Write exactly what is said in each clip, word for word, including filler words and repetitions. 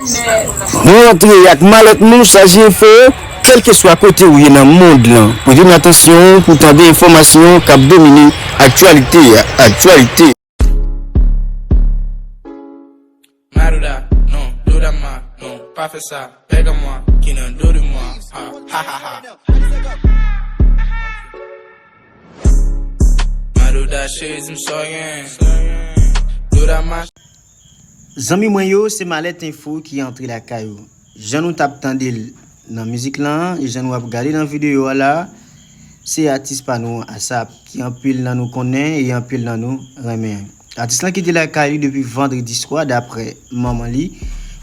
Nou rantre ak malèt nou chaje enfo, kèlkeswa kote ou ye nan mond lan. Pote nou atansyon pou tande enfòmasyon k ap domine aktyalite a. Aktyalite. Maduda, non, duda más, non, pa fè sa, pega mwa, ki nan do de mwa, ha, ha, ha, ha. Maduda, cheri, di m sa w gen. Duda más. Zanmi mwen yo, se Malèt Enfo ki antre lakay ou. Jan nou t ap tande l nan mizik lan, e jan nou ap gade nan videyo a la, se atis pa nou, ASAP, ki anpil nan nou konnen e anpil nan nou renmen. Atis lan kite lakay li depi vandredi swa, daprè manman li,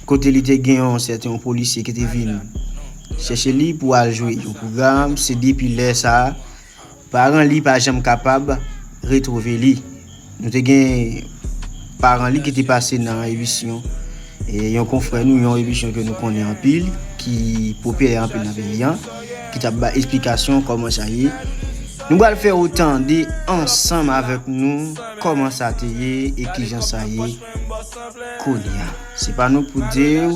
kote li te gen yon sèten yon polisye ki te vin chèche li pou al jwe yon pwogram. Se depi lè sa a, paran li pa janm kapab retwouve li. Nou te gen paran li ki te pase nan emisyon, e, yon konfrè nou, yon emisyon ke nou konnen anpil, ki popilè anpil nan peyi an, ki t ap bay esplikasyon kòman sa ye. Nou pral fè ou tande ansanm avèk nou kòman sa te ye e kijan sa ye kounye a. Se pa nou pou di w,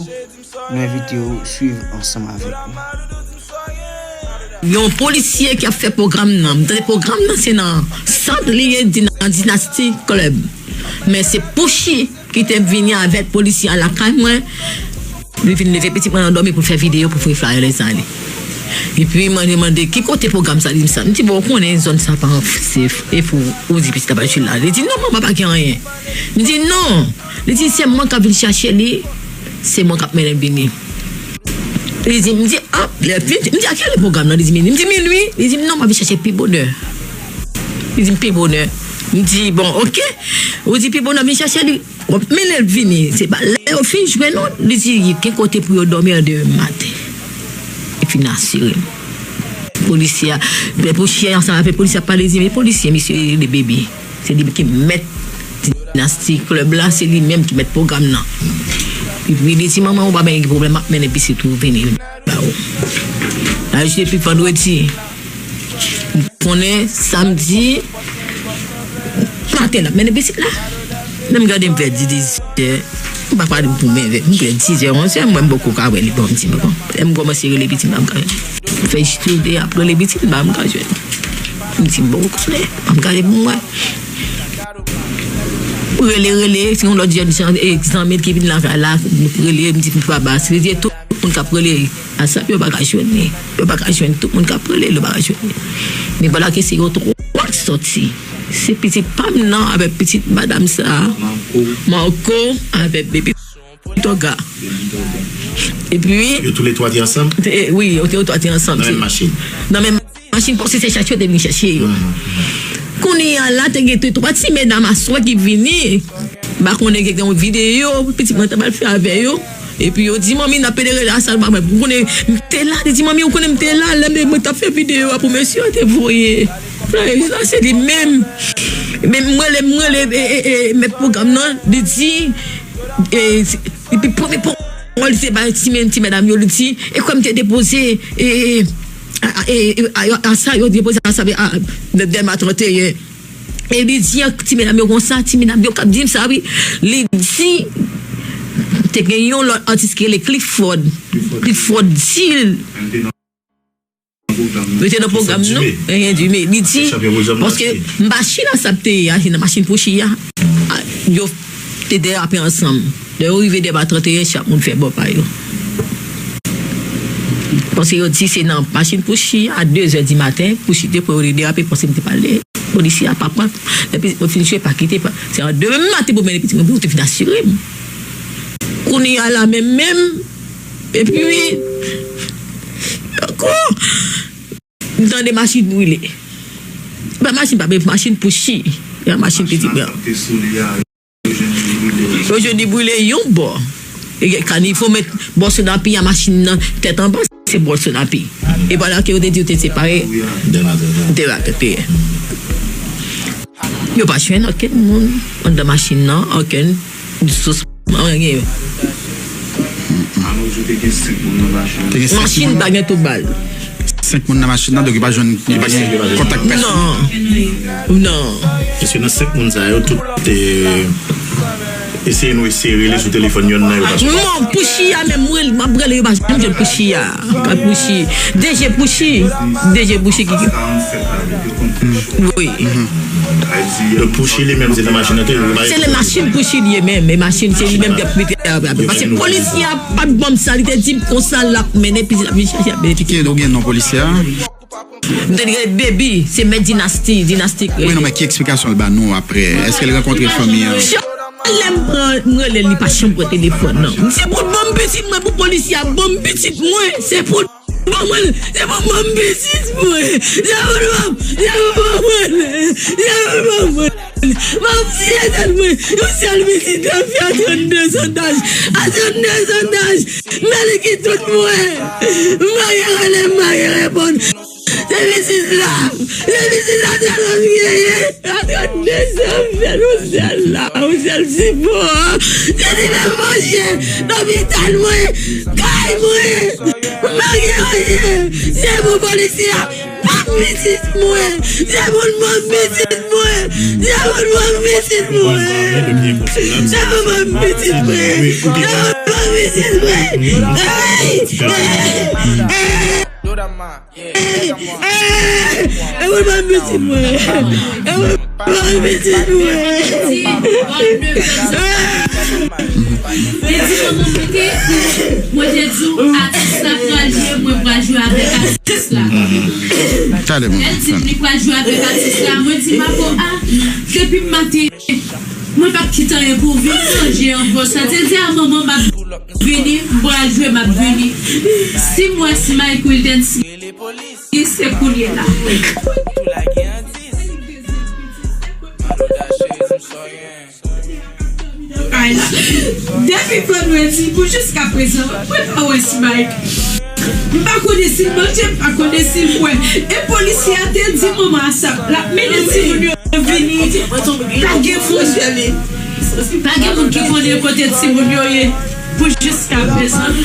nou envite w swiv ansanm avèk nou. Yon polisye ki ap fè pwogram nan. M tande pwogram nan se nan sant li ye, di-, nan Dynasty Club. Men se Pouchi ki te vini avèk polisye a lakay mwen. Li vin leve pitit mwen nan dòmi pou l fè videyo, pou voye flyer lèzali. Epi mwen demande ki kote pwogram sa, li di m sa. M di, bon, ou konnen zòn sa pa an sef, e pou ou di pitit la pa jwe la. Li di, non, manman, pa gen anyen. M di, non. Li di, se mwen k ap vin chache li, se mwen k ap mennen l vini. Li di, m di, ah, lè vin, m di, a kilè pwogram nan? Li di, minui. M di, minui? Li di, non, m ap vin chache pi bonè. Li di m, pi bonè. M di, bon, oke. Ou di pi bonè, vin chache li. W ap mennen l vini. Se pa lè yo fin jwe, non. Li di, gen kote pou yo dòmi a de maten. Li fin asire m. Polisye a, lè polisye a ansanm avèk polisye a pale, li di, men polisye, misye rele Baby. Se li ki mèt Dynasty Club la, se li menm ki mèt pwogram nan. Epi li di, manman, ou pa gen pwoblèm, m ap mennen pitit ou vini ba ou. L al jwe depi vandredi. M konnen samdi maten l ap mennen pitit la. Lè m gade m vè dizè, m pa pale pou mwen, m vè dizè, onzè, m wè m poko ka wè li, bon, m di, bon. Lè m kòmanse rele pitit m, m pa ka jwenn. Fè jis tou de ap rele pitit m, m pa ka jwenn. M di, bon, ou konnen, m ap gade pou m wè. Rele, rele, se yon lòt jèn jan, e, zanmi l ki vin lakay la, rele, m di, m pa ba, se tout moun k ap rele, ASAP, yo pa ka jwenn li. Yo pa ka jwenn tout moun k ap rele l, yo pa ka jwenn li. Men vwala ke se yo twa k sòti. Se pitit pa m nan avèk pitit madanm sa a. Marco. Marco avèk Baby Toga. Epi yo toulètwa te ansanm? Te, wi, yo te yo twa te ansanm. Nan menm machin? Nan menm machin, paske se chèche yo te vin chèche yo. Kounye a la, te gen twa ti medam aswè ki vini. M pa konnen gen yon videyo, pitit mwen t ap al fè avè yo. Epi yo di, manmi, n ap pede rele ASAP, manmi, ou konnen m te la? Li di, manmi, ou konnen m te la, lè m, mwen t ap fè videyo a pou mesye yo te voye. Frè, sa se li menm. Men mwen rele, mwen rele, e, e, e, mèt pwogram nan, li di, e, epi premye pawòl li te bay ti men, ti medam yo, li di, e kwè m te depoze, e, e, a, a, e, e, a, a sa yo depoze a sa, a, nan Dèlma trannteyen. E li di ak ti medam yo konsa, ti medam yo k ap di m sa, wi. Li di, te gen yon lòt atis ki rele Clifford. Clifford di l. Yo te nan pwogram, non? Enyen, Dime. Li di, paske machin ASAP te ye a, se nan machin Pouchi a. A, yo te derape ansanm. Lè yo rive Dèlma trannteyen, chak moun fè bò pa yo. Paske yo di se nan machin Pouchi a, dezè di maten, Pouchi te pran yo, li derape, paske m te pale. Polisye a pa pran. Depi mwen fin jwe, pa kite, pa. Se an demen maten pou mennen pitit mwen, pou te fin asire m. Kounye a la, menm, menm, epi, ankò, m tande machin brile. Pa machin, pa, men machin Pouchi. E machin pitit mwen. Yo jwenn li brile yon bò. E gen kanifo met bò Sonapi a machin nan tèt anba, se bò Sonapi. E pa la ke yo te di yo te separe. Dèlma trannteyen. Yo pa jwenn okenn moun anndan machin nan, okenn sous, anyen. Machin pa gen tout bal. Senk moun nan machin nan, donk yo pa jwenn, yo pa gen kontak pèsonn. Non. Non. Paske nan senk moun sa yo, tout, e, eseye nou eseye rele sou telefòn yonn nan yo pa sou. Non, Pouchi a menm, mwen, m ap rele yo pa janm jwenn Pouchi a. Kay Pouchi. D J Pouchi. D J Pouchi ki. Wi. Donk Pouchi li menm se nan machin nan te. Se nan machin Pouchi li ye menm, e machin se li menm ki ap mete a. Paske polisye a pa t ban m sa, li te di m konsa l ap mennen pitit, l ap vin chache, ap mennen pitit. Ki ou gen non polisye a? M te rele Baby, se mèt Dinasti, Dinasti k rele. Wi, non, men ki eksplikasyon l ba nou apre? Èske l rankontre fanmi an? Lè m pran, m rele li pa janm pran telefòn nan. Se pou l ban m pitit mwen, pou polisye a ban m pitit mwen. Se pou l ban mwen, se pou l ban m pitit mwen. Se pou l ban m, se pou l ban mwen, se pou l ban mwen. M ap siye tèt mwen, yon sèl pitit nan fi a trannde zan daj. A trannde zan daj, men li ki tout mwen. M pa gen rele, m pa gen reponn. Se pitit la, se pitit la sèlman m genyen. A trannde zan, m fè yon sèl la, yon sèl sipò. Se li menm manje, lopital mwen, kay mwen. M pa gen anyen. Se pou polisye a ban m pitit mwen. Se pou l ban m pitit mwen. Se pou l ban m pitit mwen. Se pou l ban m pitit mwen. Se pou l ban m pitit mwen. Hey! Hey! Hey! Hey! E pou l ban m pitit mwen. E pou l ban m pitit mwen. Li di manman mwen ke, mwen te di w atis la pral jwe, mwen pral jwe avèk atis la. Lè l di m li pral jwe avèk atis la, mwen di Mako, a, depi maten, mwen pa t kite anyen pou vin manje ankò. Sa te di a manman m ap vini, m pral jwe, m ap vini. Si m wè si Mike Wildens, se kounye la. Kay la. Depi vandredi pou jiska prezan, mwen pa wè Smike. M pa konnen si l manje, m pa konnen si l bwè. E polisye a te di manman Asap l ap mennen timoun yo vini. Pa gen moun, pa gen moun ki konnen kote timoun yo ye pou jiska prezan.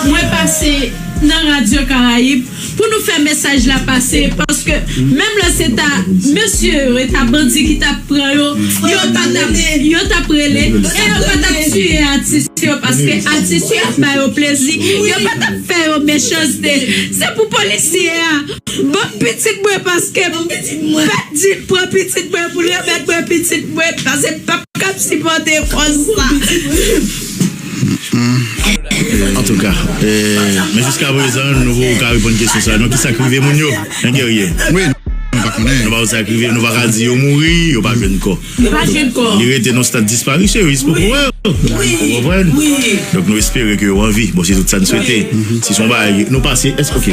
Mwen pase nan Radyo Karayib pou nou fè mesaj la pase, paske menm lè se ta mesye yo, e ta bandi ki t ap pran yo, yo pa t ap, yo t ap rele, e yo pa t ap tiye atis yo, paske atis yo ap ba yo plezi, yo pa t ap fè yo mechanste. Se pou polisye a ban m pitit mwen, paske pèp di l pran pitit mwen pou l remèt mwen pitit mwen, paske pèp k ap sipòte fòs sa. Antouka, eh, men jiska prezan, nou poko ka reponn kesyon sa a. Non, kisa k rive moun yo? Yon gerye. Wi, nou pa konnen. Nou pa konn sa k rive, nou pa ka di yo mouri, yo pa jwenn kò. Yo pa jwenn kò. Li rete nan stad disparisyon, yo jis poko wè yo. Wi. Ou konprann? Wi. Donk, nou espere ke yo an vi. Bon, se tout sa n swete. Si se yon bagay, nou pase, èske, ok.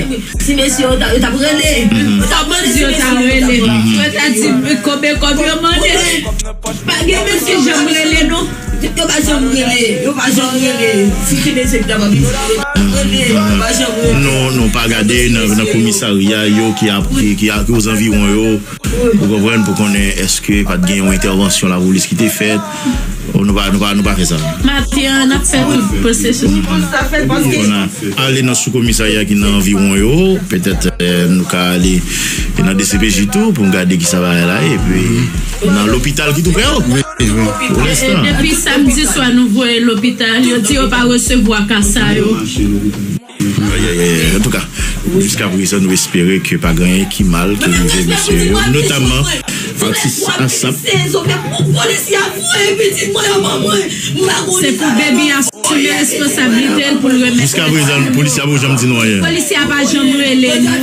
Si mesye yo ta, yo t ap rele, yo t ap mande si yo ta rele. Yo ta di, konbyen kòb yo mande? Pa gen mesye janm rele, non. Yo pa janm rele, yo pa janm rele. Si se de se ki ta pa vini, yo pa janm rele, yo pa janm rele. Non, non, pa gade nan, nan komisarya yo ki ap, ki, ki, ki ozanviwon yo. Ou konprann, pou konnen èske pa t gen yon entèvansyon lapolis ki te fèt. Nou pa, nou pa, nou pa fè sa. Maten an, n ap fè tout pwosesis. Kounye a, ale nan sou komisarya ki nan anviwon yo. Petèt, eh, nou ka ale nan D C P J tou pou n gade kisa bagay la ye. Epi, nan lopital ki tou prè yo. Wi, wi. Pou lenstan. Depi samdi swa, nou voye lopital. Yo di yo pa resevwa ka sa yo. Ay, ay, ay, ay. Antouka, jiska prezan, nou espere ke pa gen anyen ki mal ki rive mesye yo, notamman atis Asap. Se pou Baby asime responsablite l pou l remèt. Jiska prezan, polisye a poko janm di nou anyen. Polisye a pa janm rele nou.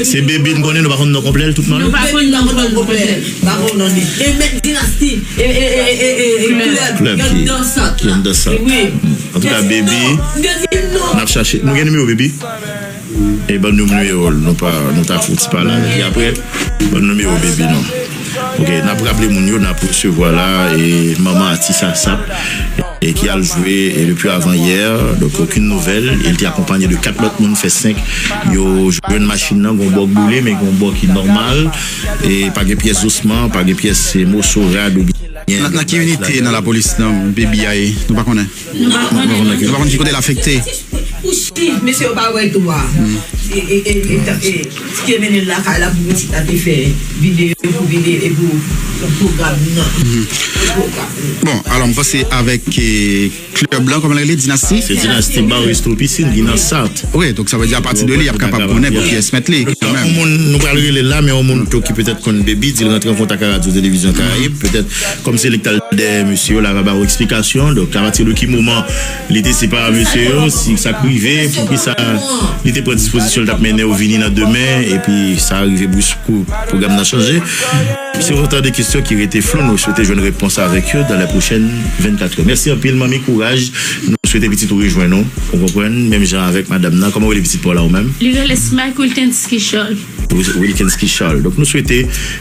Se Baby n konnen, nou pa konn non konplè l, tout non l. Nou pa konn non konplè l. Klèb ki, ki anndan sa. Antouka, Baby, n ap chache. Nou gen nimewo Baby? E ban nou nimewo l, nou pa, nou ta fouti pale avèk li apre. Ban nou nimewo Baby, non. Ok, n ap raple moun yo, n ap resevwa la, e manman atis Asap, e ki al jwe, e depi avan yè, donk okenn nouvèl, e li te akonpanye de kat lòt moun, fè senk, yo jwenn machin nan, gon bò k boule, men gon bò ki nòmal, e pa gen pyès zosman, pa gen pyès, e, moso rad oubyen. Nan, nan ki inite nan lapolis nan Baby a ye? Nou pa konnen. Nou pa konnen. Nou pa konnen ki kote l afekte. Mesye yo pa wè tou a. E, e, e, e, e, ti te mennen l lakay la pou pitit la te fè videyo pou videyo e pou, pou pwogram nan. Pou pwogram. Bon, alò, m panse avèk eh, klèb lan, kòman l rele, Dinasti? Se Dinasti Bar Resto Piscine ki nan Sart. Wi, donk sa vle di apati de li, y ap kapab konnen pou kiyès mèt li. Yon moun, nou pral rele l la, men yon moun tou ki petèt konn Baby, di l rantre an kontak ak Radyo Televizyon Karayib, petèt kòm se li k t al dèyè mesye yo, l a va ba w eksplikasyon. Donk, apati de ki moman li te separe mesye yo, si sa k rive, poukisa li te pran dispozisyon, l t ap mennen yo vini nan demen, epi sa rive bruskou, pwogram nan chanje. Se yon tan de kesyon ki rete flou, nou swete jwenn repons avèk yo dans les prochaines vennkat è. Mèsi anpil, manmi, kouraj. Nou swete pitit ou rejwenn nou, ou konprann, menm jan avèk madanm nan. Kòman w rele pitit pa w la ou menm? Li rele Smike Wilkens Kichòl. Wilkens Kichòl. Donk, nou swete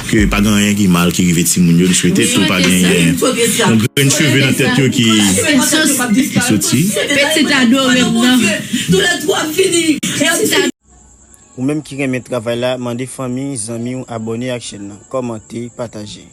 ke pa gen anyen ki mal ki rive timoun yo. Nou swete tou pa genyen yon grenn cheve nan tèt yo ki, ki soti. Pitit adore m nan. Ou menm ki renmen travay la, mande fanmi, zanmi w abòne ak chèn nan, kòmante, pataje.